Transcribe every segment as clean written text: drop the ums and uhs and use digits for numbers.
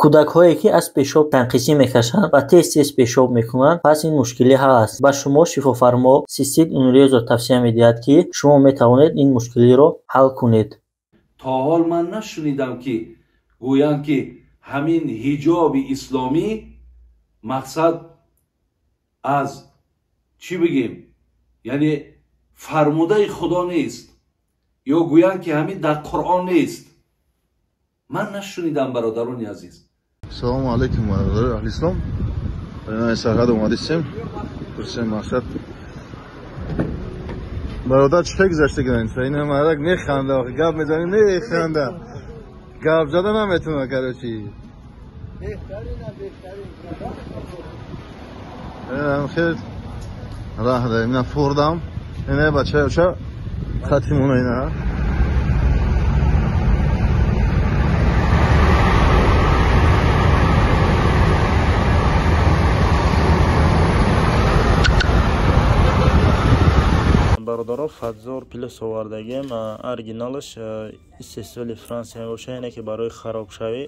Кӯдакҳое ки аз пешоб танқисӣ мекашанд ва тез-тез пешоб мекунанд, пас ин мушкилӣ ҳал аст. Ба шумо шифофармо Цистит Унрезо тавсия медиҳад, ки шумо метавонед ин мушкилиро ҳал кунед. То ҳол ман нашунидам, ки гӯянд, ки ҳамин ҳиҷоби исломӣ мақсад аз чӣ бигем, яъне фармудаи Худо нест, ё гӯянд, ки ҳамин дар Қуръон нест. Ман нашунидам, бародарони азиз. Салому алайкум, бародарони аҳли ислом. Ина сарҳад омадисем. Пурсем мақсад. Бародар, чӣ гузашта граница? Ина мардак механда, гап мезанӣ механда. Гап зада наметавона, короче. Беҳтарин, хел раҳ дорем. Ина фурдам. Ина бачаёча хатимона ина. Бародаро, Фатзор плюс овардагем, оригиналаш истеҳсоли Франсия мебошад, яъне ки барои харобшавӣ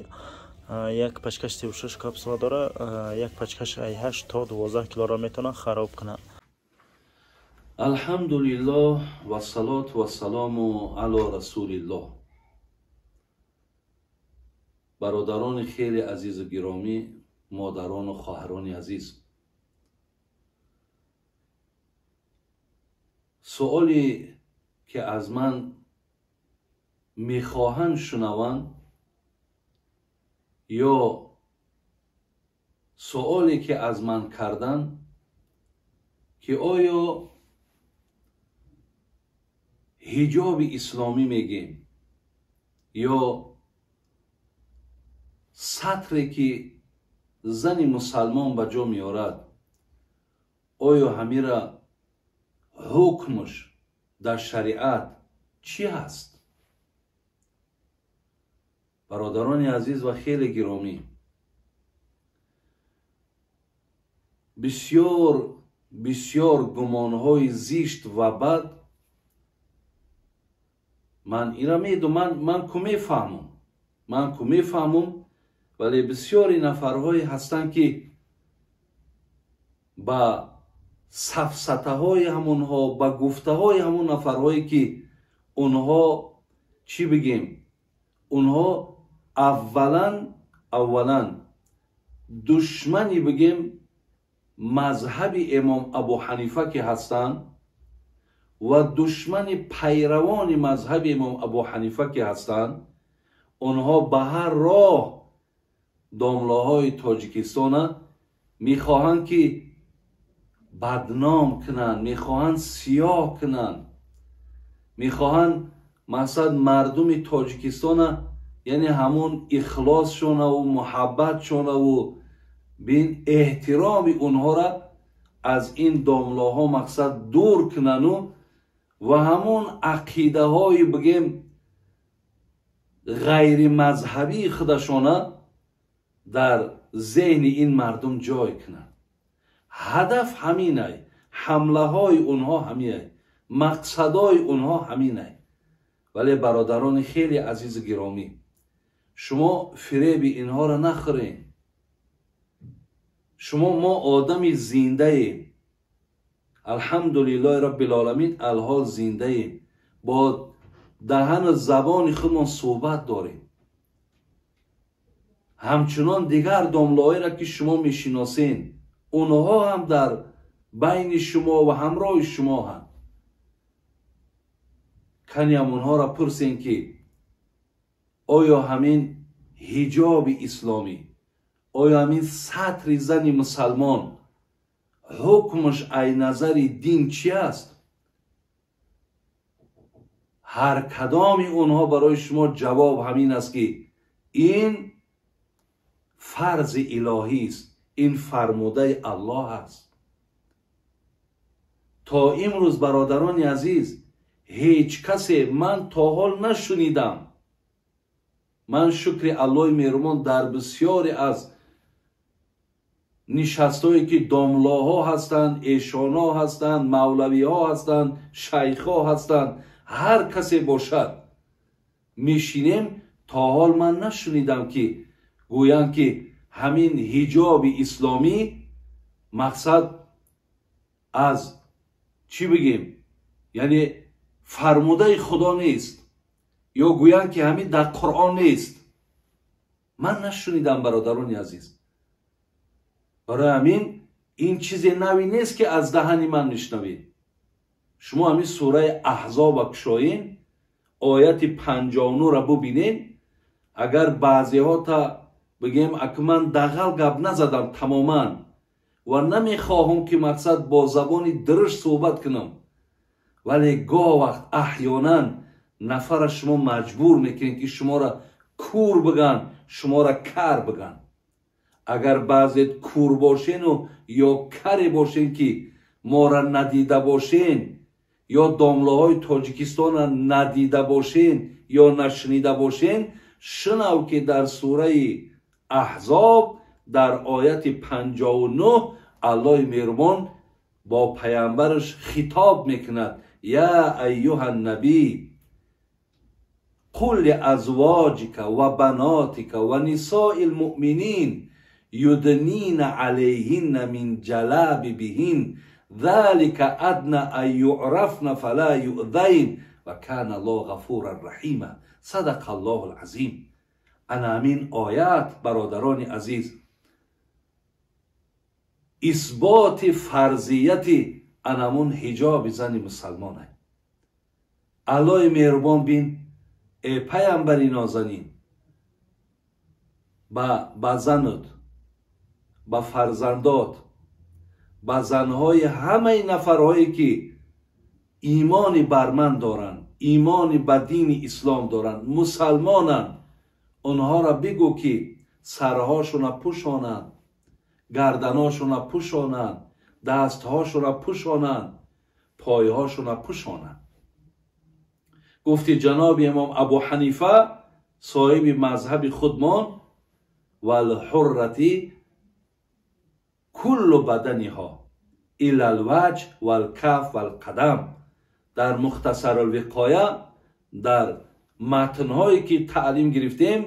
як пачкаш 36 капсула дора, як пачкаш 8 то 12 килоро метавонад хароб кунад. Алҳамдулиллоҳ вассалоту вассалому ало расулиллоҳ. Бародарони хеле азизу гиромӣ, модарону хоҳарони азиз, суоле ки аз ман мехоҳанд шунаванд ё суоле ки аз ман карданд, ки оё ҳиҷоби исломӣ мегем ё сатре ки зани мусалмон ба ҷо меорад, оё ҳамира ҳукмаш дар шариат чӣ ҳаст? Бародарони азиз ва хеле гиромӣ, бисёр бисёр гумонҳои зишт ва бад ман ира медум, ман ку мефаҳмам, ман ку мефаҳмам, вале бисёри нафарҳое ҳастанд, ки ба сафсатаҳои ҳамонҳо, ба гуфтаҳои ҳамон нафарҳое ки онҳо чӣ бигем, онҳо аввалан душмани бигем мазҳаби имом Абу Ҳанифа ки ҳастанд ва душмани пайравони мазҳаби имом Абу Ҳанифа ки ҳастанд, онҳо ба ҳар роҳ домлаҳои Тоҷикистона мехоҳанд ки бадном кунанд, мехоҳанд сиёҳ кунанд, мехоҳанд мақсад мардуми Тоҷикистона, яъне ҳамон ихлосшонаву муҳаббатшонаву бин эҳтироми онҳоро аз ин домлаҳо мақсад дур кунану ва ҳамон ақидаҳои бигем ғайримазҳабии худашона дар зеҳни ин мардум ҷой кунанд. Ҳадаф ҳаминай, ҳамлаҳои онҳо ҳаминай, мақсадҳои онҳо ҳаминай. Вале бародарони хеле азизу гиромӣ, шумо фиреби инҳоро нахӯред. Шумо мо одами зиндаем, алҳамдулиллоҳи раббил оламин, алҳол зиндаем, бо даҳану забони худмон суҳбат дорем. Ҳамчунон дигар домлаҳоеро ки шумо мешиносед, онҳо ҳам дар байни шумо ва ҳамроҳи шумо ҳанд. Каниам онҳоро пурсем, ки оё ҳамин ҳиҷоби исломӣ, оё ҳамин сатри зани мусалмон ҳукмаш ай назари дин чӣ аст? Ҳар кадоми онҳо барои шумо ҷавоб ҳамин аст, ки ин фарзи илоҳист, ин фармудаи Аллоҳ аст. То имрӯз, бародарони азиз, ҳеҷ касе ман то ҳол нашунидам. Ман шукри Аллоҳи меҳрубон дар бисёре аз нишастҳое ки домлоҳо ҳастанд, эшонҳо ҳастанд, мавлавиҳо ҳастанд, шайхҳо ҳастанд, ҳар касе бошад мешинем, то ҳол ман нашунидам ки гӯянд ки ҳамин ҳиҷоби исломӣ мақсад аз чӣ бигем, яъне фармудаи Худо нест, ё гӯянд ки ҳамин дар Қуръон нест. Ман нашунидам, бародарони азиз. Барои ҳамин ин чизе нави нест ки аз даҳани ман мешнавед. Шумо ҳамин сураи Аҳзоба кушоен, ояти 59-ро бубинед. Агар баъзеҳо та бигем, аки ман дағал гап назадам тамоман ва намехоҳам ки мақсад бо забони дурушт суҳбат кунам, вале гоҳ вақт аҳёнан нафара шумо маҷбур мекунед ки шуморо кур биган, шуморо кар биган. Агар баъзет кур бошену ё каре бошен ки моро надида бошен, ё домлаҳои Тоҷикистонро надида бошен ё нашнида бошен, шунав ки дар сураи Аҳзоб дар ояти 59 Аллоҳи меҳрубон бо паямбараш хитоб мекунад: я айюҳа набӣ қул лиазвоҷика ва банотика ва нисои лмуъминин юднина алайҳинна мин ҷалабибиҳин ذلك أدنى أن يعرفن فلا يؤذين وكان الله غفورا رحيما. صدق الله العظيم. ана ҳамин оят, бародарони азиз, исботи фарзияти анамун ҳиҷоби зани мусалмонай. Аллоҳи меҳрубон бин, э паямбари нозанин, ба занат, ба фарзандот, ба занҳои ҳамаи нафарҳое ки имони бар ман доранд, имони ба дини ислом доранд, мусалмонанд, онҳоро бигӯ ки сарҳошона пӯшонанд, гарданошона пӯшонанд, дастҳошона пӯшонанд, пойҳошона пӯшонанд. Гуфти ҷаноби имом Абу Ҳанифа, соҳиби мазҳаби худмон, валҳуррати куллу баданиҳо илла алваҷ валкаф валқадам. Дар Мухтасарулвиқоя, дар матнҳое ки таълим гирифтем,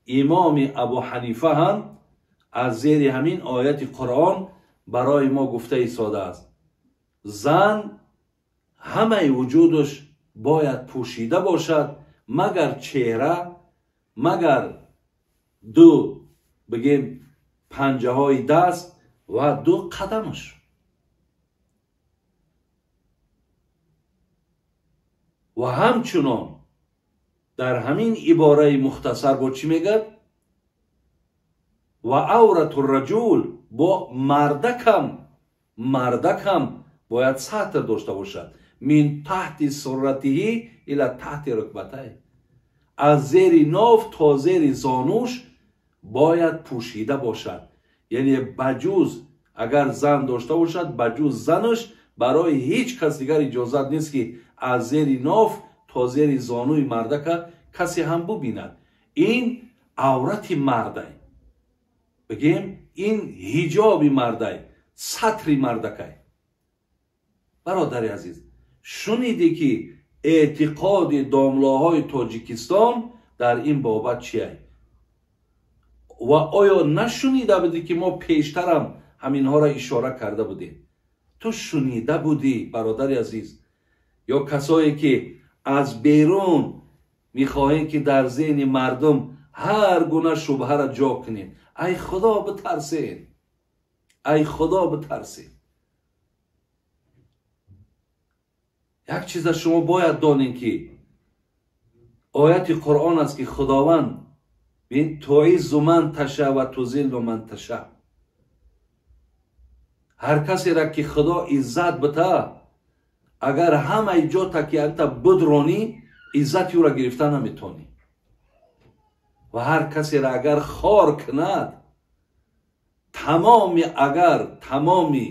имоми Абу Ҳанифа ҳам аз зери ҳамин ояти Қуръон барои мо гуфта истодааст: зан ҳамаи вуҷудаш бояд пӯшида бошад, магар чеҳра, магар ду бигем панҷаҳои даст ва ду қадамаш. Ва ҳамчунон дар ҳамин ибораи мухтасар бо чӣ мегӯяд? Ва аврату раҷул, бо мардакам бояд сатр дошта бошад. Мин таҳти сурратиҳи ила таҳти рукбатай, аз зери ноф то зери зонуш бояд пӯшида бошад. Яъне баҷуз агар зан дошта бошад, баҷуз занаш барои ҳеҷ кас дигар иҷозат нест ки аз зери ноф то зери зонуи мардака касе ҳам бубинад. Ин аврати мардай, бигем ин ҳиҷоби мардай, сатри мардакай. Бародари азиз, шунидӣ ки эътиқоди домлаҳои Тоҷикистон дар ин бобат чиай? Ва оё нашунида будӣ ки мо пештарам ҳаминҳоро ишора карда будем? Ту шунида будӣ, бародари азиз. Ё касое ки аз берун мехоҳем ки дар зеҳни мардум ҳар гуна шубҳаро ҷо кунем. Ай Худо битарсед, ай Худо битарсед. Як чиза шумо бояд донед ки ояти Қуръон аст ки Худованд бин туиззу ман таша ва тузиллу ман таша. Ҳар касеро ки Худо иззат бита, агар ҳамаи ҷота ки анта бидронӣ, иззати ӯро гирифта наметонӣ. Ва ҳар касеро агар хор кунад, тамоми агар тамоми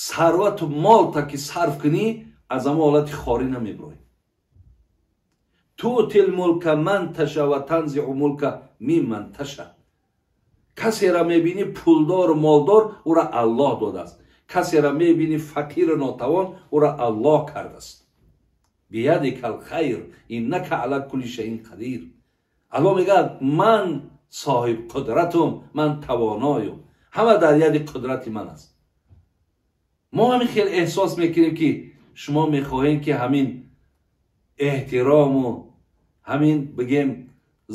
сарвату молта ки сарф кунӣ, аз ҳама ҳолати хорӣ намебурӣ. Тутил мулка ман таша ва танзиъу мулка мимман таша. Касеро мебинӣ пулдору молдор, ӯро Аллоҳ додааст. Касеро мебинӣ фақиру нотавон, ӯро Аллоҳ кардааст. Биядика алхайр иннака ала кулли шайин қадир. Аллоҳ мегӯяд ман соҳиб қудратум, ман тавоноюм, ҳама дар яди қудрати ман аст. Мо ҳамин хел эҳсос мекунем, ки шумо мехоҳем, ки ҳамин эҳтирому ҳамин бигем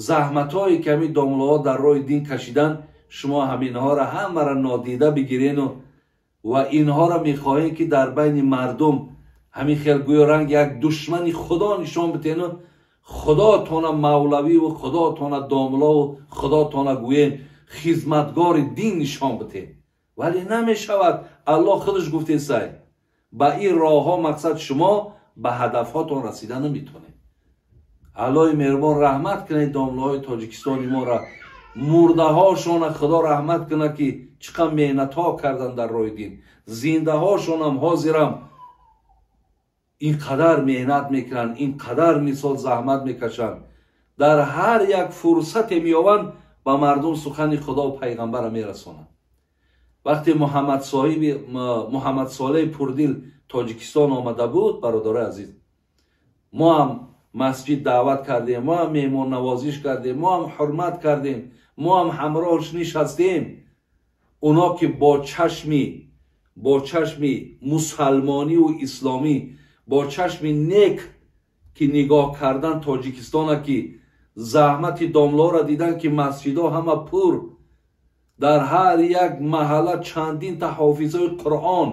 заҳматҳое, ки ҳамин домлаҳо дар роҳи дин кашидан, шумо ҳаминҳоро ҳамаро нодида бигирену ва инҳоро мехоҳем, ки дар байни мардум ҳамин хел гӯё ранг як душмани худо нишон битену худотона мавлавиву худотона домлову худотона гӯем хизматгори дин нишон битем. Вале намешавад. Аллоҳ худаш гуфтесай, ба ин роҳҳо мақсад шумо ба ҳадафҳотон расида наметонед. Аллоҳи меҳрубон раҳмат кунед домлаҳои Тоҷикистони моро, мурдаҳошона худо раҳмат кунад, ки чӣ қадр меҳнатҳо кардан дар роҳи дин. Зиндаҳошонам ҳозирам ин қадар меҳнат мекунанд, ин қадар мисол заҳмат мекашанд, дар ҳар як фурсате меёбанд, ба мардум сухани худо пайғамбара мерасонанд. Вақте Муҳаммадсолеҳи Пурдил Тоҷикистон омада буд, бародарои азиз, мо ҳам масҷид даъват кардем, мо ҳам меҳмоннавозиш кардем, мо ҳам ҳурмат кардем, мо ҳам ҳамроҳш нишастем. Оно ки бо чашми мусалмониву исломӣ, бо чашми нек ки нигоҳ кардан Тоҷикистона, ки заҳмати домлоро дидан, ки масҷидҳо ҳама пур, дар ҳар як маҳалла чандин та ҳофизои Қуръон.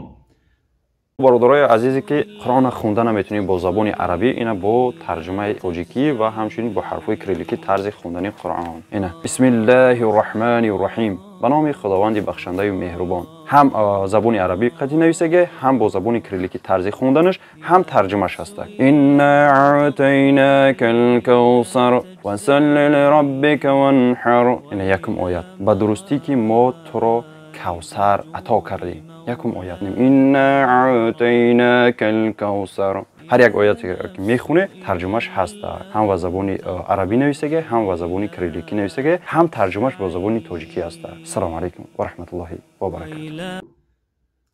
Бародарои азизе, ки Қуръонро хонда наметавонем бо забони арабӣ, ина бо тарҷумаи тоҷикӣ ва ҳамчунин бо ҳарфҳои кирилликӣ тарзи хондани Қуръон. Ина: Бисмиллаҳи рраҳмани рраҳим, ба номи Худованди бахшандаю меҳрубон. Ҳам забони арабӣ қатъи нависаге, ҳам бо забони кирилликӣ тарзи хонданаш, ҳам тарҷумаш ҳаста. Инна аътайнака лкавсар фасалли лираббика ванҳар. Ина якум оят: ба дурустӣ, ки мо туро Кавсар ато кардем. Якум оят: инна аътайнака лкавсар. Ҳар як ояте ки мехоне, тарҷумаш ҳаста. Ҳам ба забони арабӣ нависаге, ҳам ба забони кирилликӣ нависаге, ҳам тарҷумаш бо забони тоҷикӣ ҳаста. Ассалому алайкум ва раҳматуллоҳи ва баракату.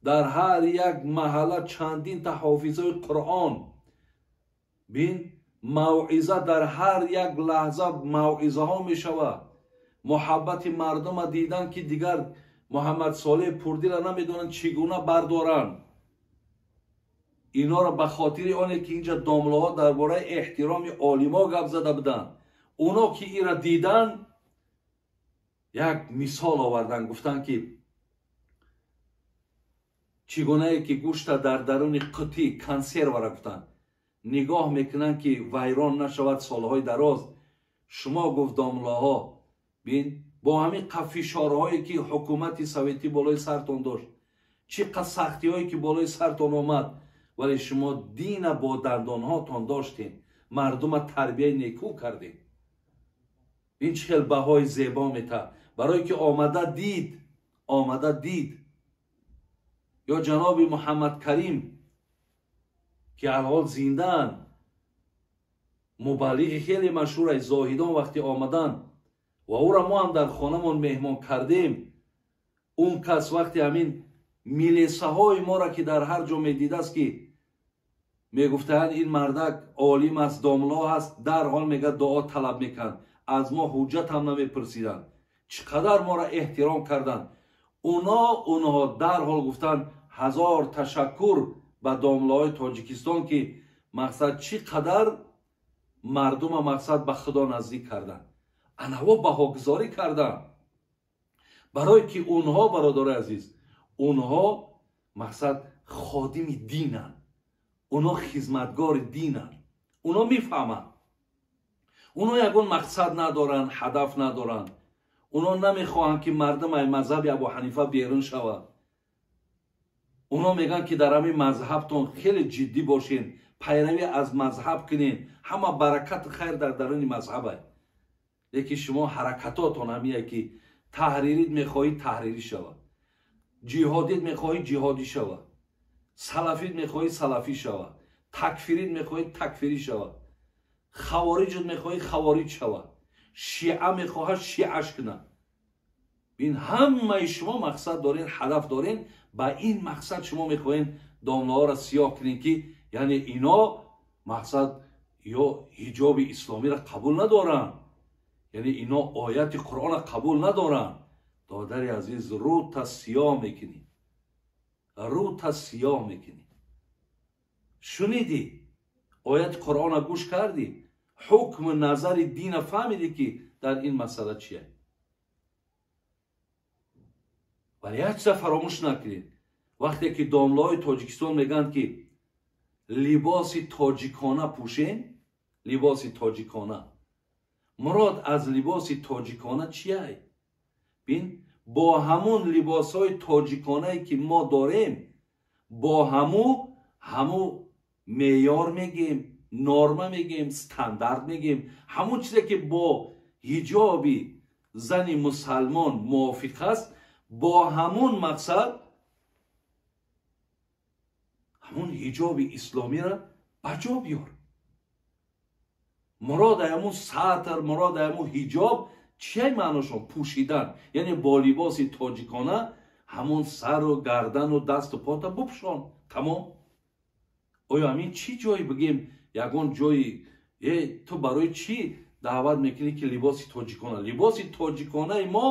Дар ҳар як маҳалла чандин та ҳофизои Қуръон. Бин, мавъиза дар ҳар як лаҳза мавъизаҳо мешавад. Муҳаббати мардума дидан, ки дигар Муҳаммадсолеҳ Пурдила намедонанд чӣ гуна бардоранд инҳоро, ба хотири оне ки инҷа домлаҳо дар бораи эҳтироми олимо гап зада буданд. Оно ки ира дидан, як мисол оварданд, гуфтанд, ки чӣ гунае ки гӯшта дар даруни қутӣ консервара гуфтанд нигоҳ мекунанд, ки вайрон нашавад солҳои дароз. Шумо, гуфт, домлаҳо, бин, бо ҳамин фишорҳое ки ҳукумати советӣ болои сартон дошт, чӣ қад сахтиҳое ки болои сартон омад, вале шумо дина бо дандонҳотон доштед, мардума тарбияи некӯ кардед. Ин чӣ хел баҳои зебо мета, барое ки омада дид, омада дид. Ё ҷаноби Муҳаммадкарим, ки алҳол зиндаанд, мубаллиғи хеле машҳур аз Зоҳидон, вақте омаданд ва ӯро мо ҳам дар хонамон меҳмон кардем, он кас вақте ҳамин милисаҳои моро, ки дар ҳар ҷо медидааст, ки мегуфтаанд ин мардак олим аст, домло аст, дарҳол мега дуо талаб мекард, аз мо ҳуҷҷат ҳам намепурсиданд. Чӣ қадар моро эҳтиром карданд онҳо. Дарҳол гуфтанд: ҳазор ташаккур ба домлаҳои Тоҷикистон, ки мақсад чӣ қадар мардума мақсад ба худо наздик карданд. Анаво баҳогузорӣ карданд, барое ки онҳо, бародарои азиз, онҳо мақсад ходими динанд, онҳо хизматгори динанд, онҳо мефаҳманд. Онҳо ягон мақсад надоранд, ҳадаф надоранд. Онҳо намехоҳанд, ки мардум ай мазҳаби Абу Ҳанифа берун шавад. Онҳо мегӯянд, ки дар ҳамин мазҳабтон хеле ҷиддӣ бошен, пайравӣ аз мазҳаб кунен, ҳама баракату хайр дар даруни мазҳабай. Лекин шумо ҳаракатотон ҳамие, ки таҳририт мехоҳӣ, таҳрирӣ шавад, ҷиҳодит мехоҳӣ, ҷиҳодӣ шавад, салафит мехоҳӣ, салафӣ шавад, такфирит мехоҳӣ, такфирӣ шавад, хавориҷит мехоҳӣ, хавориҷ шавад, шиа мехоҳад, шиаш кунад. Ин ҳамаи шумо мақсад дорен, ҳадаф дорен. Ба ин мақсад шумо мехоҳен домлаҳоро сиёҳ кунен, ки яъне ино мақсад ё ҳиҷоби исломиро қабул надоранд. Яъне ино ояти Қуръона қабул надоранд. Додари азиз, рӯта сиёҳ мекунӣ, рӯта сиёҳ мекунӣ. Шунидӣ ояти Қуръона, гӯш кардӣ, ҳукми назари дина фаҳмидӣ, ки дар ин масъала чия. Вале як чиза фаромӯш накунед: вақте ки домлаҳои Тоҷикистон мегӯянд, ки либоси тоҷикона пӯшем, либоси тоҷикона, мурод аз либоси тоҷикона чияй? Бин, бо ҳамун либосҳои тоҷиконае, ки мо дорем, бо ҳаму меъёр мегем, норма мегем, стандарт мегем, ҳамун чизе, ки бо ҳиҷоби зани мусалмон мувофиқ аст, бо ҳамун мақсад ҳамун ҳиҷоби исломиро ба ҷо биёр. Мурод ҳамун сатр, мурод ҳамун ҳиҷоб чие? Маъношон пӯшидан, яъне бо либоси тоҷикона ҳамун сару гардану дасту пота бупӯшон, тамом. Оё ҳамин чӣ ҷое бигем, ягон ҷои ту барои чӣ даъват мекунӣ, ки либоси тоҷикона? Либоси тоҷиконаи мо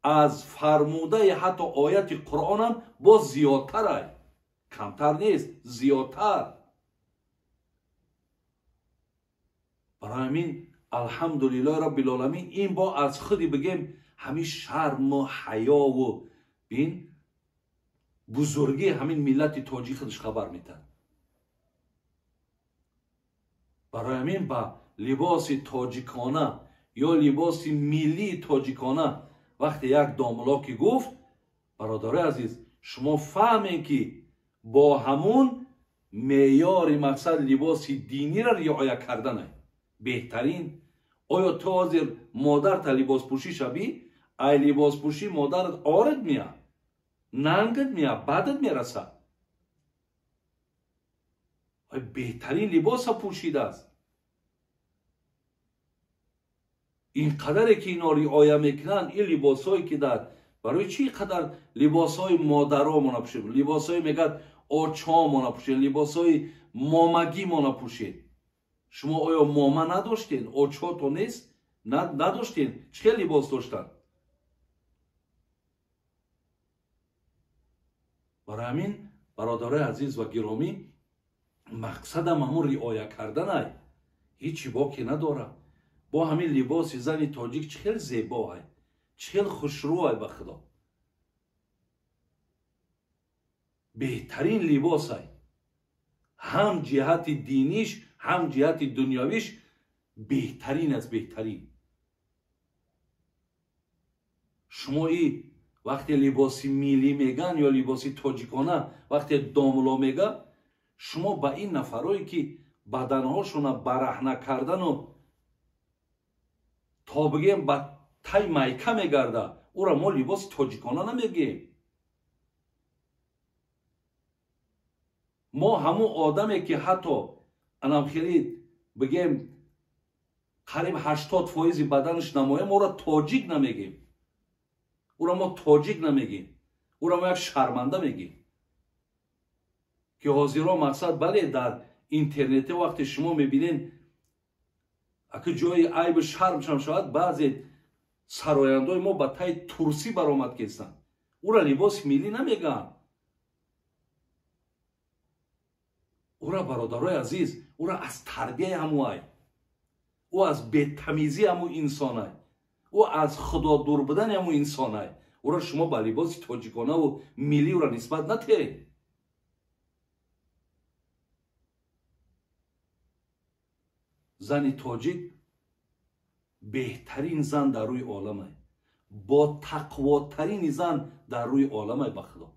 аз фармудаи ҳатто ояти Қуръонам боз зиёдтарай, камтар нест, зиёдтар. Барои ҳамин алҳамдулиллоҳи роббил оламин, ин бо аз худи бигем ҳамин шарму ҳаёву бин бузургии ҳамин миллати тоҷик худаш хабар метад. Барои ҳамин ба либоси тоҷикона ё либоси миллии тоҷикона вақте як домло ки гуфт, бародарои азиз, шумо фаҳмем, ки бо ҳамун меъёри мақсад либоси диниро риоя карданай беҳтарин. Оё ту ҳозир модарта либоспӯшӣ шавӣ, ай либоспӯшӣ модарат орид мея, нангат мея, бадат мерасад? Беҳтарин либоса пӯшидааст. Ин қадаре ки ино риоя мекунанд, ин либосҳое ки дар барои чӣ қадар либосҳои модаромона пӯшем, либосҳои мегӯяд очомона пӯшем, либосҳои момагимона пӯшем? Шумо оё мома надоштед? Очото нест надоштед? Чӣ хел либос доштанд? Барои ҳамин, бародарои азиз ва гиромӣ, мақсадам ҳамун риоя карданай, ҳечи боке надорад. Бо ҳамин либоси зани тоҷик чӣ хел зебоай, чӣ хел хушрӯай, ба худо беҳтарин либосай, ҳам ҷиҳати диниш, ҳам ҷиҳати дунёвиш беҳтарин аст, беҳтарин. Шумо и вақте либоси миллӣ меган ё либоси тоҷикона вақте домло мега, шумо ба ин нафарое, ки баданҳошона бараҳна кардану то бигем ба тай майка мегарда, ӯра мо либоси тоҷикона намегӯем. Мо ҳамун одаме, ки ҳатто анам хеле бигем қариб 80% баданаш намоям, ӯра тоҷик намегӯем, ӯра мо тоҷик намегӯем, ӯра мо як шарманда мегӯем, ки ҳозиро мақсад бале дар интернете вақте шумо мебинед, аки ҷои айбу шармшам шавад, баъзе сарояндои мо ба таи турсӣ баромад кестанд, ӯра либоси миллӣ намегӯянд. Ӯра, бародарои азиз, ӯра аз тарбияи ҳамуай, ӯ аз бетамизии ҳаму инсонай, ӯ аз худо дур будани ҳаму инсонай. Ӯра шумо ба либоси тоҷиконаву миллӣ ӯра нисбат натиҳед. Зани тоҷик беҳтарин зан дар рӯи оламай, бо тақвотарини зан дар рӯи оламай. Ба худо,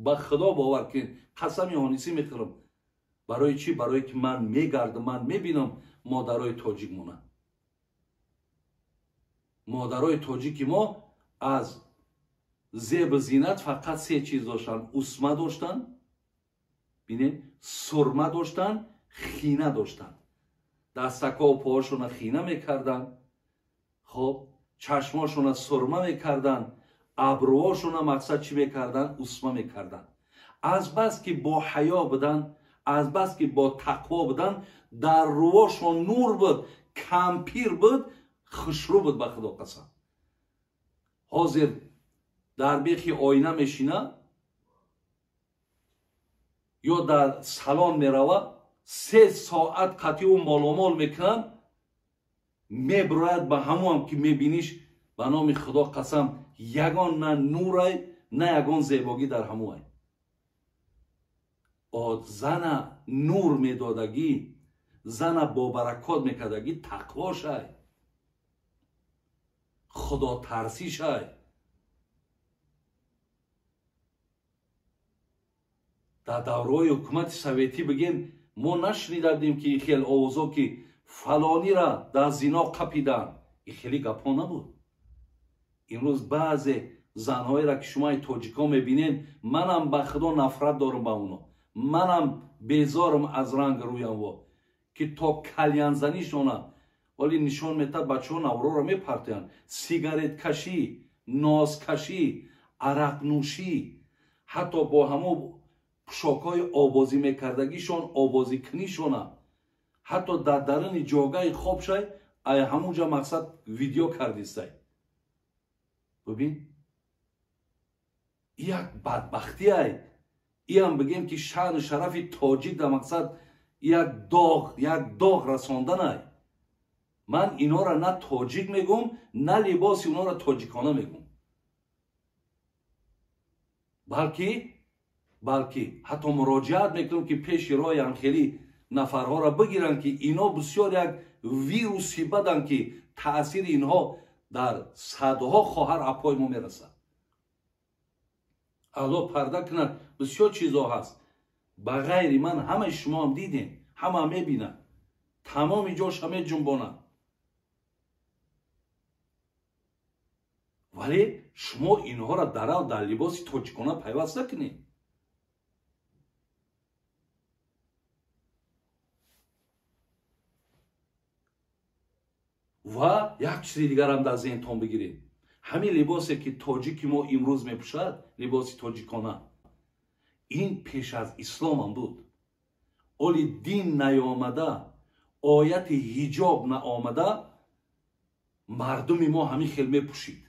ба худо бовар кунед, қасами ҳонисӣ мехӯрам. Барои чӣ? Барое ки ман мегардам, ман мебинам модарои тоҷик монанд. Модарои тоҷики мо аз зебу зинат фақат се чиз доштанд: усма доштанд, бинед, сурма доштанд, хина доштанд. Дастакҳо поҳошона хина мекарданд, хоб, чашмошона сурма мекарданд, абрӯҳошона мақсад чӣ мекарданд? Усма мекарданд. Азбаски бо ҳаё буданд, азбаски бо тақво буданд, дар рӯҳошон нур буд, кампир буд, Хушрӯ буд, ба худо қасам. Ҳозир дар бехи оина мешина ё дар салон мерава, 3 соат қатъи ӯ моломол мекунанд, мебирояд ба ҳамоам ки мебиниш, ба номи худо қасам, ягон на нурай, на ягон зебогӣ дар ҳамоай. Зана нур медодагӣ, зана бобаракот мекардагӣ тақвошай, худотарсишай. Дар давраҳои ҳукумати советӣ бигем, мо нашнида будем ки хел овозо ки фалонира дар зино қапиданд. Ин хеле гапҳо набуд. Имрӯз баъзе занҳоеро ки шумои тоҷикҳо мебинед, манам ба худо нафрат дорам ба оно, манам безорам аз ранг рӯямво, ки то калянзанишона вале нишон метад, бачаҳо навроро мепартоянд. Сигареткашӣ, нозкашӣ, арақнӯшӣ, ҳатто бо ҳамо пӯшокҳои обозӣ мекардагишон обозикунишона, ҳатто дар даруни ҷогаи хобшай ай ҳамунҷа мақсад видео кардистай. Бибин, як бадбахтиай. Иам бигем ки шаъну шарафи тоҷик дар мақсад як доғ расонданай. Ман инора на тоҷик мегӯм, на либоси онора тоҷикона мегӯм, балки ҳатто муроҷиат мекунам ки пеши роҳи ҳамхелӣ нафарҳоро бигиранд, ки ино бисёр як вируси баданд, ки таъсири инҳо дар садҳо хоҳар апои мо мерасад. Аллоҳ парда кунад, бисёр чизҳо ҳаст. Ба ғайри ман ҳамаи шумоам дидем, ҳама мебинад, тамоми ҷоша меҷунбонад. Вале шумо инҳоро дарав дар либоси тоҷикона пайваст накунед. Ва як чизи дигарам дар зеҳнтон бигиред. Ҳамин либосе ки тоҷики мо имрӯз мепӯшад, либоси тоҷикона, ин пеш аз исломам буд. Оли дин наёмада, ояти ҳиҷоб наомада, мардуми мо ҳамин хел мепӯшид.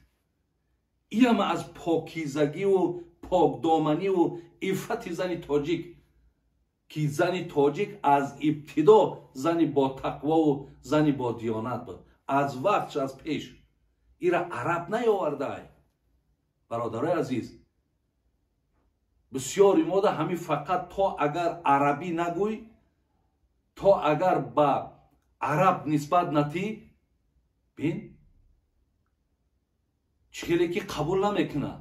Иам аз покизагиву покдоманиву иффати зани тоҷик, ки зани тоҷик аз ибтидо зани ботақвову зани бодиёнат буд, аз вақтш аз пеш. Ира араб наёвардай. Бародарои азиз, бисёри мода ҳамин фақат то агар арабӣ нагӯй, то агар ба араб нисбат натӣ, бин чӣ хеле ки қабул намекунад.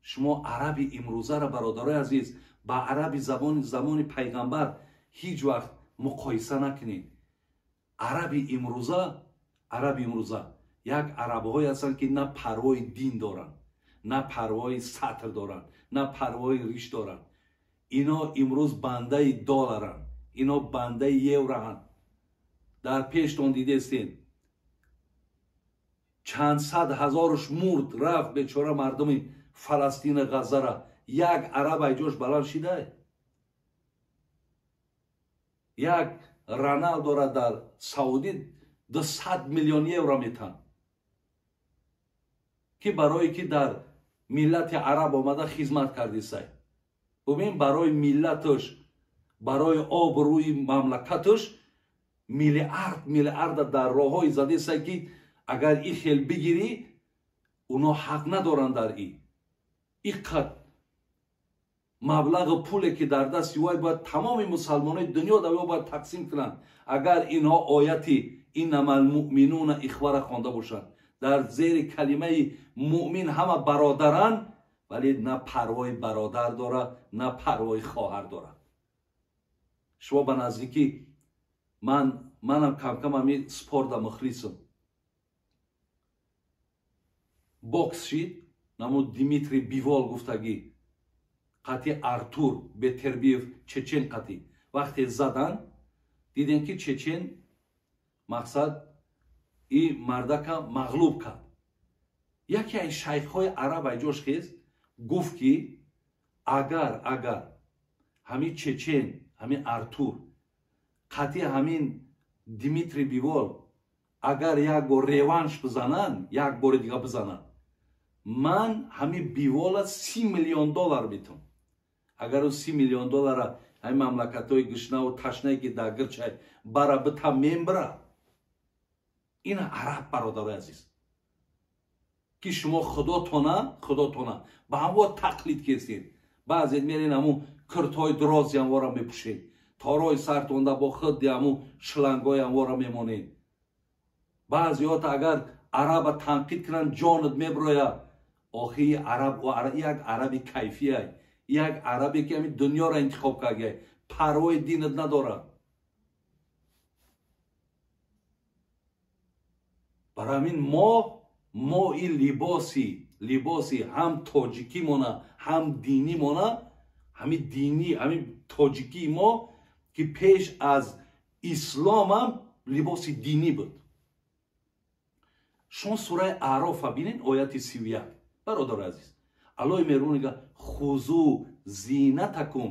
Шумо араби имрӯзаро, бародарои азиз, ба араби замони пайғамбар ҳеҷ вақт муқоиса накунед. Араби имрӯза як арабҳое ҳастанд, ки на парвои дин доранд, на парвои сатр доранд, на парвои риш доранд. Ино имрӯз бандаи долларанд, ино бандаи евроанд. Дар пештон дидестен, чанд сад ҳазоруш мурд рафт бечора мардуми Фаластина, Ғаззара. Як араб айҷош баланд шидай. Як Роналдора дар Саудӣ 200 миллион евро метанд, ки барое ки дар миллати араб омада хизмат кардисай. Бубин, барои миллаташ, барои обрӯи мамлакаташ миллиард миллиарда дар роҳҳои задисай, ки агар и хел бигирӣ, уно ҳақ надоранд дар иққад маблағи пуле ки дар дасти вай бояд тамоми мусалмонои дунё дар бояд тақсим кунанд. Агар инҳо ояти иннамал муъминуна ихвара хонда бошанд, дар зери калимаи муъмин ҳама бародаранд, вале на парвои бародар дора, на парвои хоҳар дора. Шумо ба наздикӣ, манам камкам ҳамин спорта мухлисам, бокс шид, намуд Дмитрий Бивол гуфтагӣ қатъи Артур Бетербиев чечен қатъи вақте задан, дидем ки чечен мақсад и мардака мағлуб кард. Яке аз шайхҳои араб айҷош хез гуфт, ки агар ҳамин чечен, ҳамин Артур қатъи ҳамин Дмитрий Бивол Агар як бор реванш бизананд, як бори дига бизананд, ман ҳамин бивола 30 миллион доллар метам. Агар ӯ 30 миллион доллара ҳамин мамлакатҳои гишнаву ташнае ки дар гирчай бара бита мембира. Ин араб, бародарои азиз, ки шумо худотона ба ҳамво тақлид кестед. Баъзед мерен ҳамун киртҳои дрози ҳамвора мепӯшед, торои сартонда бо худди ҳамун шлангои ҳамвора мемонед. Баъзеҳота агар араба танқид кунанд, ҷонат меброяд. Охи араб як араби кайфия, як арабе ки ҳамин дунёро интихоб карда, парвои динат надорад. Барои ҳамин мо ин либоси ҳам тоҷикимона, ҳам динимона, ҳамин дини, ҳамин тоҷикии мо ки пеш аз исломам либоси динӣ буд. Шумо сураи Аърофа бинед, ояти 31. Бародари азиз, Аллоҳи меҳрубон мегӯяд: хузу зинатакум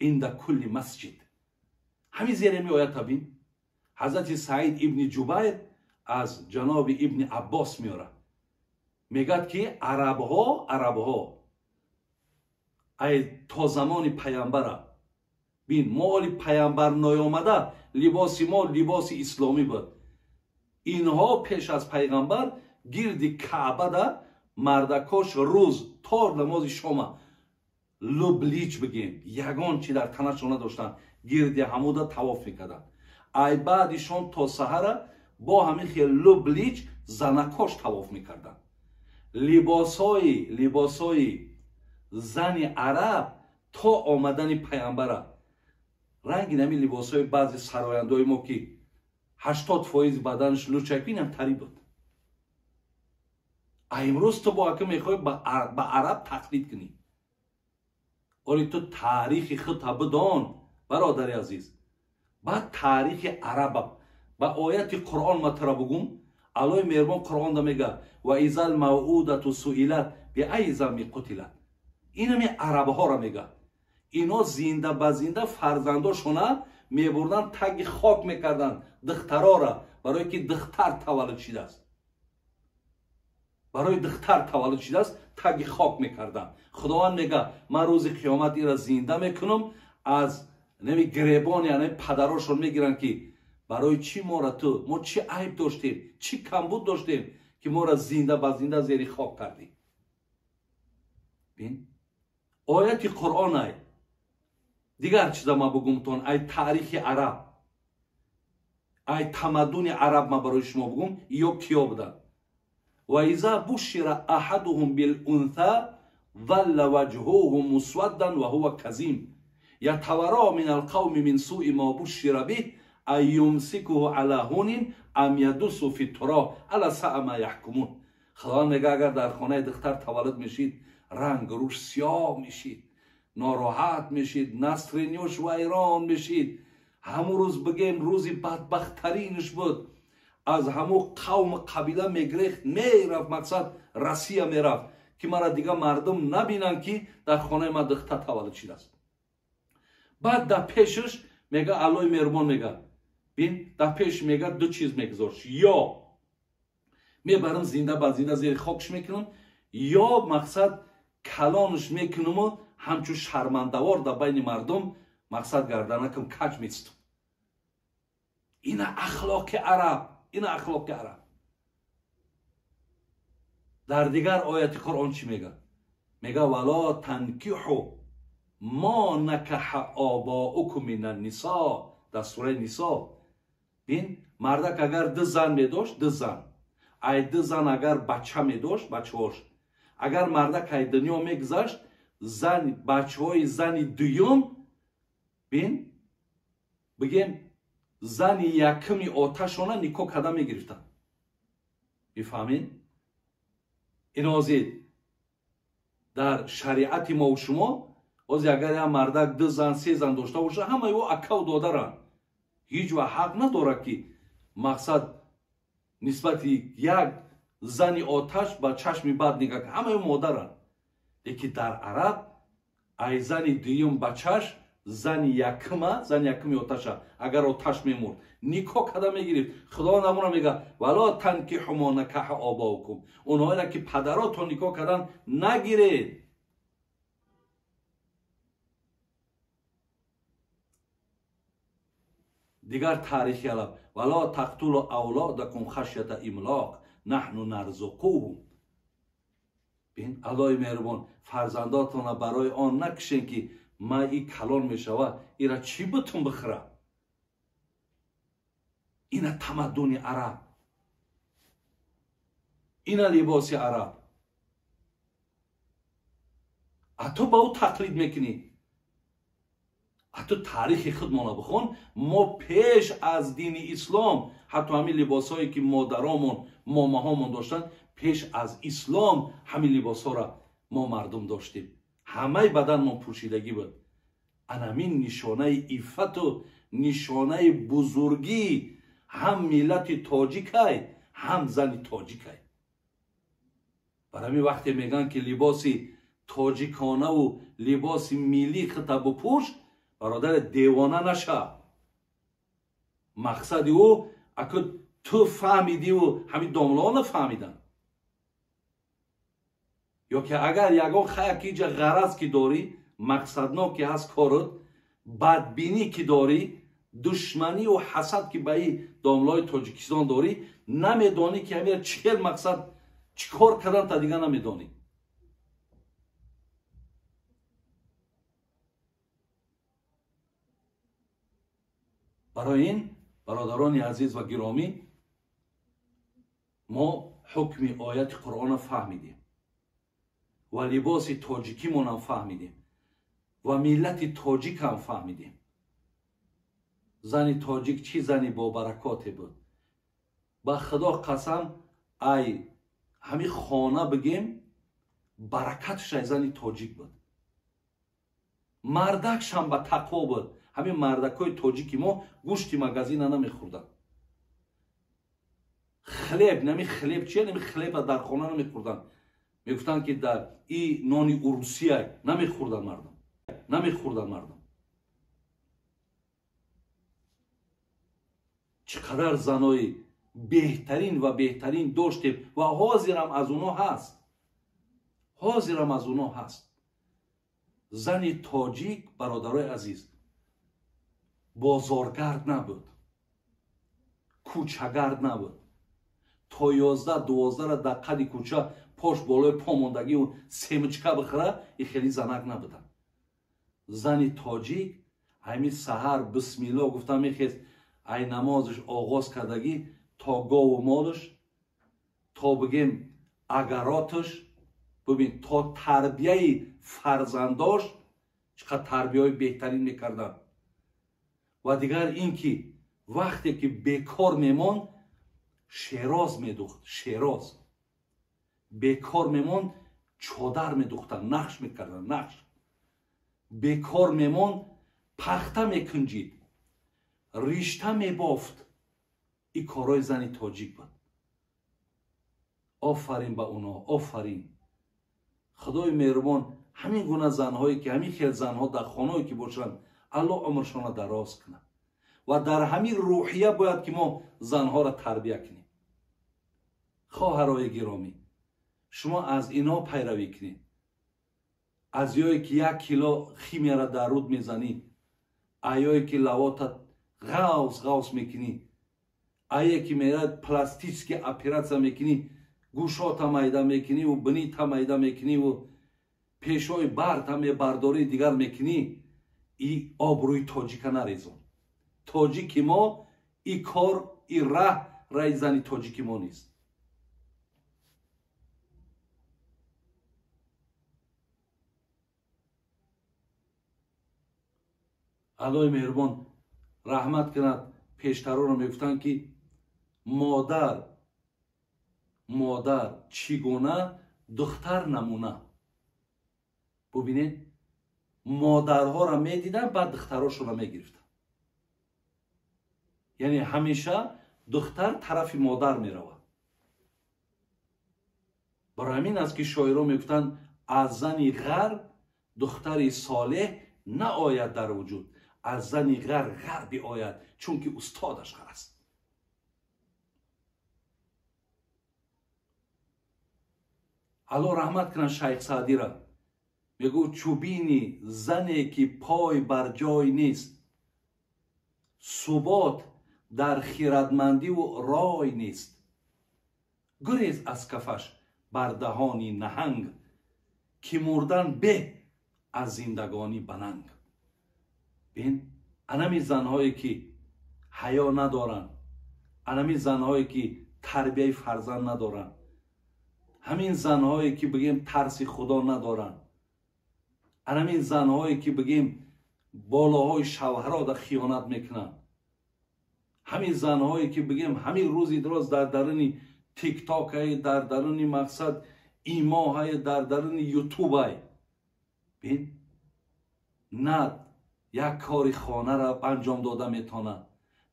инда кулли масҷид. Ҳамин зери ҳамин оята бин, ҳазрати Саид ибни Ҷубайр аз ҷаноби ибни Аббос меорад, мегӯяд ки арабҳо ай то замони паямбара, бин, мо оли паямбар ноёмада либоси мо либоси исломӣ буд. Инҳо пеш аз пайғамбар гирди Каъбада мардакош рӯз то намози шома лублич бигем, ягон чи дар танашон надоштанд, гирди ҳамуда тавоф мекарданд. Ай баъди шом то саҳара бо ҳамин хел лублич занакош тавоф мекарданд. Либосҳои зани араб то омадани паямбара ранги нами либосҳои баъзе сарояндаҳои мо ки 80% баданаш лучак, инам тари буд. А имрӯз ту бо ака мехоҳӣ ба араб тақлид кунӣ. Оли ту таърихи худта бидон, бародари азиз. Баъд таърихи араба ба ояти Қуръон ма тура бугум. Аллоҳи меҳрубон Қуръонда мега: ва изал мавъудату суилат биайи замби қутилат. Инами арабҳоро мега. Ино зинда ба зинда фарзандошона мебурданд, таги хок мекарданд духтарора, барое ки духтар таваллуд шидааст. Барои духтар таваллуд шидааст, таги хок мекарданд. Худованд мега: ман рӯзи қиёмат ира зинда мекунам, аз нами гиребон, яъне падарошон мегиранд ки барои чӣ мора ту, мо чӣ айб доштем, чӣ камбуд доштем ки мора зинда ба зинда зери хок кардӣ. Бин, ояти Қуръон ай. Дигар чиза ма бугумтон, ай таърихи араб, ай тамаддуни араб ма барои шумо бугум, ё киё буданд. Ва иза бушира аҳадуҳум билунса залла ваҷҳуҳу мусваддан ва ҳува казим ятаваро мин алқавми мин суи ма бушира биҳ ан юмсикуҳу ала ҳунин ам ядусу фи туроб ала саа ма яҳкумун. Худованд мега агар дар хонаи духтар таваллуд мешид, ранг рӯш сиёҳ мешид, нороҳат мешид, насринёш вайрон мешид. Ҳамун рӯз бигем рӯзи бадбахттаринш буд. Аз ҳамун қавму қабила мегрехт, мерафт, мақсад Россия мерафт, ки мара дига мардум набинанд ки дар хонаи ман духтар таваллуд шидааст. Баъд дар пешаш мега Аллоҳи меҳрубон мега, бин, дар пеш мега ду чиз мегузошт: ё мебарам зинда ба зинда зери хокш мекунам, ё мақсад калонш мекунаму ҳамчун шармандавор дар байни мардум мақсад гарданакам каҷ меситам. Ина ахлоқи араб, ина ахлоқи араб. Дар дигар ояти Қуръон чӣ мега? Мега: вало танкиҳу мо накаҳа обоукум мина нисо. Дар сураи Нисо. Бин, мардак агар ду зан медошт, ду зан, ай ду зан агар бача медошт, бачаҳош, агар мардак ай дунё мегузашт, зан бачаҳои зани дуюм, бин, бигем зани якуми оташона никоҳ карда мегирифтанд. Мефаҳмед? Ин ҳозир дар шариати мову шумо ҳозир агар як мардак ду зан, се зан дошта бошад, ҳамаи ӯ акаву додаранд. Ҳеҷ вақт ҳақ надорад ки мақсад нисбати як зани оташ ба чашми бад нигоҳ кунад. Ҳамаи ӯ модаранд. Лекин дар араб ай зани дуюм бачаш Зани якма, зани якми оташа, агар оташ мемурд, никоҳ када мегирифт. Худо намуна мега: "Вала танкиҳу мо накаҳа обаукум". Онҳоеро ки падаротон никоҳ кардан нагиред. Дигар таърихи алаб: "Вала тақтулу авлодакум хашята имлоқ, наҳну нарзуқуҳум". Бин, Аллоҳи меҳрубон, фарзандотонро барои он накушен ки ма и калон мешава, ира чӣ бутун бихӯра? Ина тамаддуни араб, ина либоси араб. А ту ба ӯ тақлид мекунӣ. А ту таърихи худмона бихон. Мо пеш аз дини ислом, ҳатто ҳамин либосҳое ки модаромон, момаҳомон доштанд, пеш аз ислом ҳамин либосҳоро мо мардум доштем. Ҳамаи баданмон пӯшидагӣ буд. Анамин нишонаи иффату нишонаи бузургӣ ҳам миллати тоҷикай, ҳам зани тоҷикай. Бар ҳамин вақте мегӯянд ки либоси тоҷиконаву либоси миллӣ хита бупӯш, бародари девона наша. Мақсади ӯ аку ту фаҳмидиву ҳамин домлаҳо нафаҳмиданд. Ё ки агар ягон хая ки иҷа ғараз ки дорӣ, мақсаднок ки ҳаст корот, бадбинӣ ки дорӣ, душманиву ҳасад ки ба ин домлаҳои Тоҷикистон дорӣ, намедонӣ ки ҳамира чӣ хел мақсад чӣ кор кардан та дига намедонӣ. Барои ин бародарони азиз ва гиромӣ, мо ҳукми ояти Қуръонро фаҳмидем ва либоси тоҷикимонам фаҳмидем ва миллати тоҷикам фаҳмидем. Зани тоҷик чӣ зани бобаракоте буд. Ба Худо қасам, ай ҳамин хона бигем, баракатш ай зани тоҷик буд. Мардакшам ба тақво буд. Ҳамин мардакҳои тоҷики мо гӯшти магазина намехӯрданд. Хлеб, нами хлеб чия, нами хлеба дар хона намехӯрданд. Мегуфтанд ки дар и нони урусия намехӯрданд мардум. Намехӯрданд мардум. Чӣ қадар занои беҳтарин ва беҳтарин доштем ва ҳозирам аз онҳо ҳаст. Ҳозирам аз онҳо ҳаст. Зани тоҷик, бародарои азиз, бозоргард набуд, кӯчагард набуд. То 11-12 дар қади кӯча пош болои по мондагиву семичка бихӯра, и хеле занак набуданд. Зани тоҷик ҳамин саҳар бисмилло гуфта мехест, ай намозаш оғоз кардагӣ то гову молаш, то бигем агароташ, бибин то тарбияи фарзандош, чӣ қадр тарбияҳои беҳтарин мекарданд. Ва дигар ин ки вақте ки бекор мемонд, шероз медухт, шероз. Бекор мемонд, чодар медухтанд, нақш мекарданд, нақш. Бекор мемонд, пахта мекунҷид, ришта мебофт. Ин корҳои зани тоҷик буд. Офарин ба онҳо, офарин. Худои меҳрубон ҳамин гуна занҳое ки ҳамин хел занҳо дар хонаое ки бошанд, Аллоҳ умршонро дароз кунад. Ва дар ҳамин рӯҳия бояд ки мо занҳоро тарбия кунем. Хоҳарои гиромӣ, шумо аз инҳо пайравӣ кунед. Аз ёе ки 1 кило химияро дар руд мезанӣ, аёе ки лавота ғавс ғавс мекунӣ, ае ки мерад пластически оператсия мекунӣ, гӯшота майда мекуниву бинита майда мекуниву пешои барта мебардорӣ дигар мекунӣ, и обрӯи тоҷика нарезон. Тоҷики мо и кор, и раҳ раи зани тоҷики мо нест. Аллоҳи меҳрубон раҳмат кунад пештаронро мегуфтанд ки модар, модар чӣ гуна духтар намуна. Бубинед, модарҳоро медиданд, баъд духтарошонро мегирифтанд. Яъне ҳамеша духтар тарафи модар меравад. Барои ҳамин аст ки шоирон мегуфтанд аз зани ғарб духтари солеҳ наояд дар вуҷуд, аз зани ғар ғар биояд, чунки устодаш ғар аст. Алло раҳмат кунад Шайх Саъдира, мегӯ чӯбини зане ки пой бар ҷой нест, субот дар хирадмандиву рой нест, гурез аз кафаш бар даҳони наҳанг, ки мурдан беҳ аз зиндагонӣ бананг. Бин, анами занҳое ки ҳаё надоранд, анами занҳое ки тарбияи фарзанд надоранд, ҳамин занҳое ки бигем тарси худо надоранд, анамин занҳое ки бигем болоҳои шавҳарода хиёнат мекунанд, ҳамин занҳое ки бигем ҳамин рӯзи дроз дар даруни тиктокай, дар даруни мақсад имоҳай, дар даруни ютубай. Бин, на як кори хонара анҷом дода метавонад,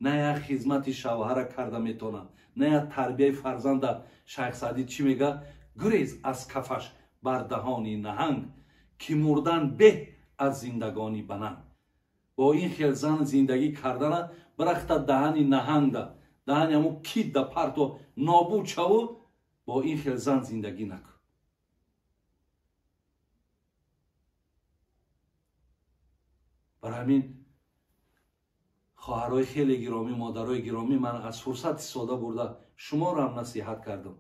на як хизмати шавҳара карда метавонад, на як тарбияи фарзанда. Шайх Саъдӣ чӣ мега? Гурез аз кафаш бар даҳони наҳанг, ки мурдан беҳ аз зиндагонӣ бананг. Бо ин хел зан зиндагӣ кардана барахта даҳани наҳангда, даҳани ҳамун кидда парто нобуд шаву, бо ин хел зан зиндагӣ накун. Барои ҳамин хоҳарои хеле гиромӣ, модарои гиромӣ, ман аз фурсат истифода бурда шуморо ҳам насиҳат кардам,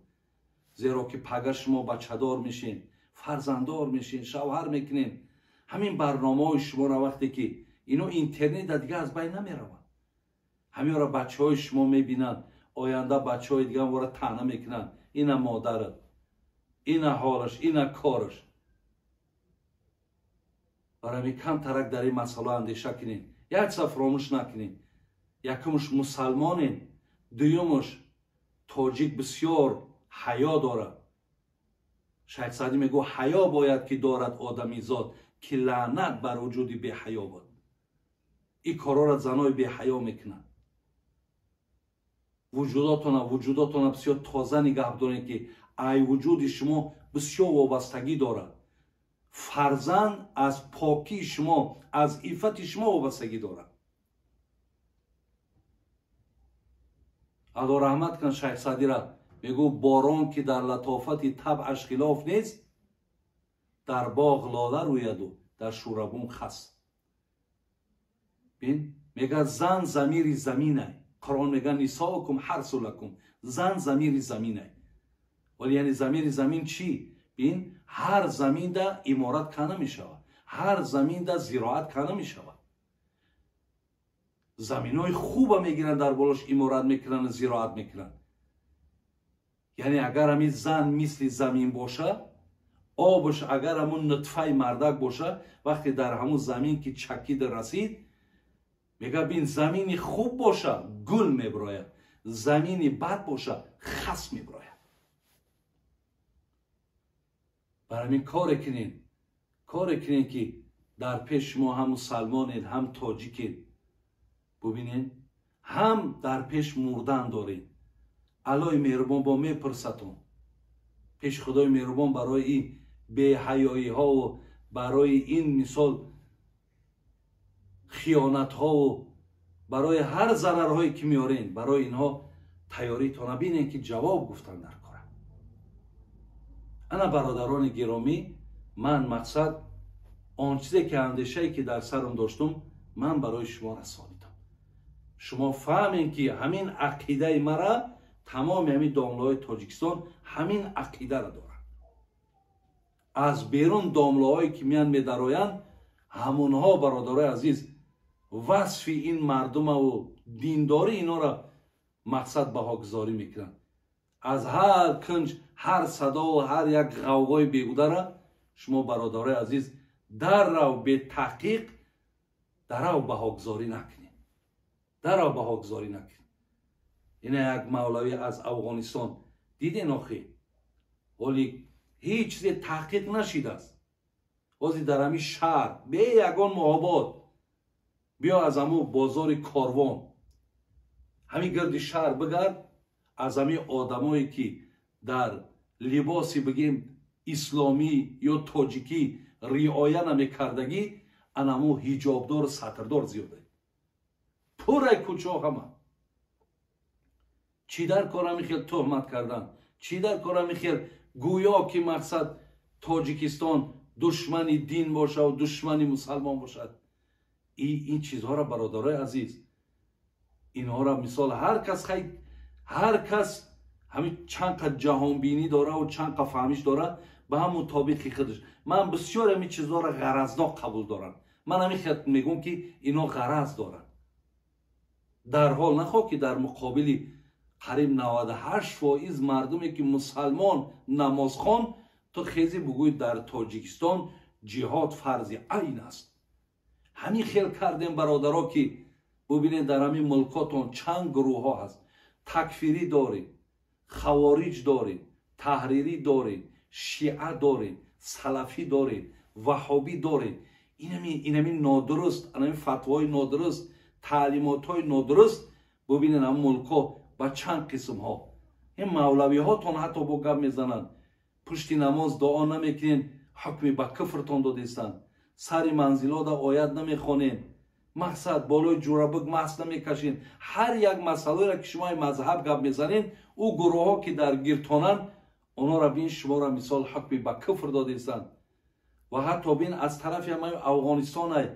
зеро ки пага шумо бачадор мешен, фарзанддор мешен, шавҳар мекунен. Ҳамин барномаҳои шуморо вақте ки ино интернетда дига аз байн намераванд, ҳаминро бачаҳои шумо мебинанд, оянда бачаҳои дига вора таъна мекунанд: ина модарат, ина ҳолаш, ина кораш. Барои ҳамин камтарак дар ин масъала андеша кунед, як чиза фаромӯш накунед. Якумш мусалмонен, дуюмш тоҷик бисёр ҳаё дорад. Шайх Саъдӣ мегӯ ҳаё бояд ки дорад одамизод, ки лаънат бар вуҷуди беҳаё бод. Ин корҳоро занои беҳаё мекунанд. Вуҷудотона бисёр тоза нигаҳ доред, ки ай вуҷуди шумо бисёр вобастагӣ дорад. Фарзанд аз покии шумо, аз иффати шумо вобастагӣ дорад. Алло раҳмат кунад Шайх Саъдира, мегӯ борон ки дар латофати табъаш хилоф нест, дар боғ лола рӯяду дар шӯрабун хас. Бин, мега зан замири заминай. Қуръон мега нисоукум ҳарсу лакум, зан замири заминай. Вале яъне замири замин чӣ? Бин, ҳар заминда иморат кана мешавад, ҳар заминда зироат кана мешавад. Заминҳои хуба мегиранд, дар болош иморат мекунанд, зироат мекунанд. Яъне агар ҳамин зан мисли замин боша, обш агар ҳамун нутфаи мардак боша, вақте дар ҳамун замин ки чакида расид, мега бин замини хуб боша гул меброяд, замини бад боша хас меброяд. Барои ҳамин коре кунед ки дар пеш шумо ҳам мусалмонед, ҳам тоҷикед, бубинед, ҳам дар пеш мурдан доред. Аллои меҳрубон бо мепурсатон. Пеш Худои меҳрубон барои ин беҳаёиҳову барои ин мисол хиёнатҳову барои ҳар зарарҳое ки меорен, барои инҳо тайёритона бинед ки ҷавоб гуфтан дар кора. Ана бародарони гиромӣ, ман мақсад он чизе ки андешае ки дар сарам доштум, ман барои шумо расонидам. Шумо фаҳмем ки ҳамин ақидаи мара тамоми ҳамин домлаҳои Тоҷикистон ҳамин ақидаро доранд. Аз берун домлаҳое ки меянд медароянд, ҳамонҳо бародарои азиз васфи ин мардумаву диндорӣ инора мақсад баҳогузорӣ мекунанд. Аз ҳар кунҷ, ҳар садову ҳар як ғавғои бегудара шумо бародарои азиз даррав бетаҳқиқ дарав баҳогузорӣ накунед, дарав баҳогузорӣ накунед. Ина як мавлавӣ аз Афғонистон диден охи, вале ҳеҷ чизе таҳқиқ нашидааст. Ҳозир дар ҳамин шаҳр бе ягон муҳобот биё аз ҳамун бозори корвон, ҳамин гирди шаҳр бигард, аз ҳамин одамое ки дар либоси бигем исломӣ ё тоҷикӣ риоя намекардагӣ, Анамо ҳиҷобдору сатрдор зиёда. Пурай кӯчаҳо ҳама. Чӣ дар кор ҳами хел туҳмат кардан? Чӣ дар кор ҳами хел гӯё ки мақсад Тоҷикистон душмани дин бошад ва душмани мусалмон бошад? Ин чизҳоро, бародарои азиз, инҳоро мисол ҳар кас хай, ҳар кас ҳамин чанд қад ҷаҳонбинӣ дора ва чанд қад фаҳмиш дора ба ҳам мутобиқи худаш. Ман бисёр ҳамин чизҳоро ғаразнок қабул дорам. Ман ҳамин хел мегӯм ки ино ғараз доранд. Дар ҳол нахоҳ ки дар муқобили қариб 98% мардуме ки мусалмон намозхон, ту хези бугӯй дар Тоҷикистон ҷиҳод фарзи айн аст. Ҳамин хел кардем, бародаро, ки бубинед дар ҳамин мулкотон чанд гурӯҳҳо ҳаст. Такфирӣ доред, хавориҷ доред, таҳрирӣ доред, шиа доред, салафӣ доред, ваҳобӣ доред. Инами нодуруст, анами фатвои нодуруст, таълимотҳои нодуруст. Бубинед ҳамин мулкҳо ба чанд қисмҳо. Ин мавлавиҳотон ҳатто бо гап мезананд. Пушти намоз дуо намекунен, ҳукми ба куфртон додистанд. Сари манзилода оят намехонен, мақсад болои ҷурабук маҳс намекашен. Ҳар як масъалаеро ки шумо мазҳаб гап мезанен, ӯ гурӯҳҳо ки дар гиртонанд, онҳоро бин шуморо мисол ҳукми ба куфр додистанд. Ва ҳатто бин аз тарафи ҳамаи Афғонистонай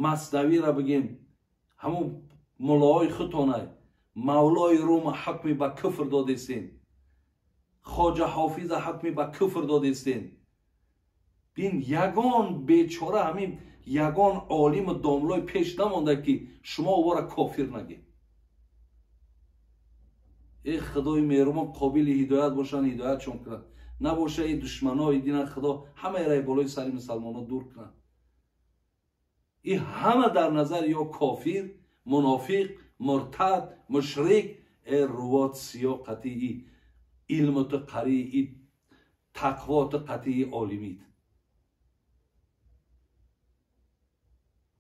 Маснавиро бигем, ҳамун муллоҳои худтонай Мавлои Рума ҳукми ба куфр додистен, Хоҷа Ҳофиза ҳукми ба куфр додистен. Бин ягон бечора, ҳамин ягон олиму домлой пеш намонда ки шумо овора кофир нагед. Эй Худои меҳрубон, қобили ҳидоят бошанд, ҳидоятшон кунад. Набоша эй душманои дина Худо ҳамаи болои сари мусалмонҳо дур кунад. И ҳама дар назар ё кофир, мунофиқ, муртад, мушрик, э рувот сиё қатъии илму ту қарии тақвоту қатъии олимид.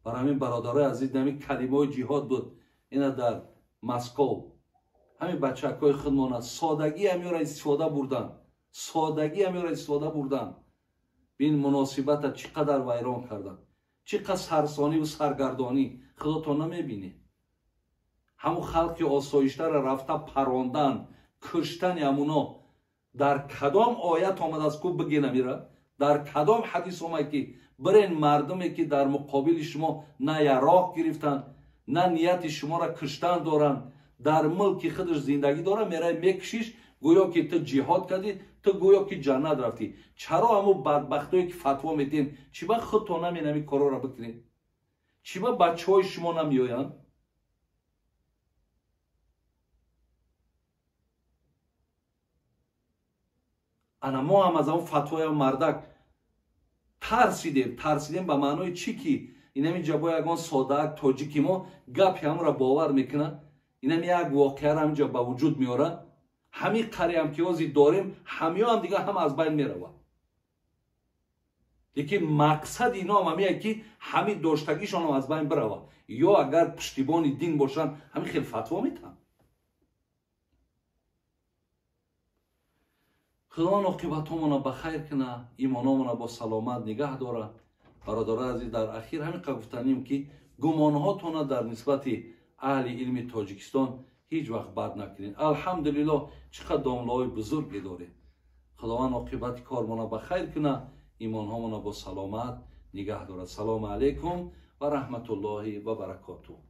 Барои ҳамин, бародарои азиз, ҳамин калимаҳои ҷиҳод буд ина дар Москов. Ҳамин бачакҳои худмона содагӣ ҳаминро истифода бурдан, содагӣ ҳаминро истифода бурдан. Бин муносибата чӣ қадар вайрон кардан, чӣ қадар сарсониву саргардонӣ. Худотон намебинед. Ҳамун халқи осоиштаро рафта парондан, куштани ҳамуно. Дар кадом оят омадааст ку бигин амира? Дар кадом ҳадис омад ки бирен мардуме ки дар муқобили шумо на яроқ гирифтанд, на нияти шуморо куштан доранд, дар мулки худаш зиндагӣ доранд, мерай мекушиш, гӯё ки ту ҷиҳод кардӣ, ту гӯё ки ҷаннат рафтӣ. Чаро ҳамун бадбахтое ки фатво медиҳен, чӣ ба худтон намен ҳамин корҳоро бикунед? Чӣ ба бачаҳои шумо намеоянд? Ана мо ҳам аз ҳамун фатвои мардак тарсидем. Тарсидем ба маънои чӣ ки инами ҷабо ягон содаак тоҷики мо гапи ҳамро бовар мекунад, инами як воқеаро ҳаминҷа ба вуҷуд меорад. Ҳамин қариам ки ҳозир дорем, ҳамиёам дига ҳама аз байн меравад. Лекин мақсади ино ҳам ҳамие ки ҳамин доштагишонам аз байн биравад. Ё агар пуштибони дин бошанд, ҳамин хел фатво метаҳанд. Худованд оқибатҳомона ба хайр куна, имономона бо саломат нигаҳ дора. Бародарои азиз, дар ахир ҳамин қадр гуфтанем ки гумонҳотона дар нисбати аҳли илми Тоҷикистон ҳеҷ вақт бад накунед. Алҳамдулиллоҳ, чӣ қадр домлаҳои бузурге дорем. Худованд оқибати кормона ба хайр куна, имонҳомона бо саломат нигаҳ дорад. Салому алайкум ва раҳматуллоҳи ва баракотуҳ.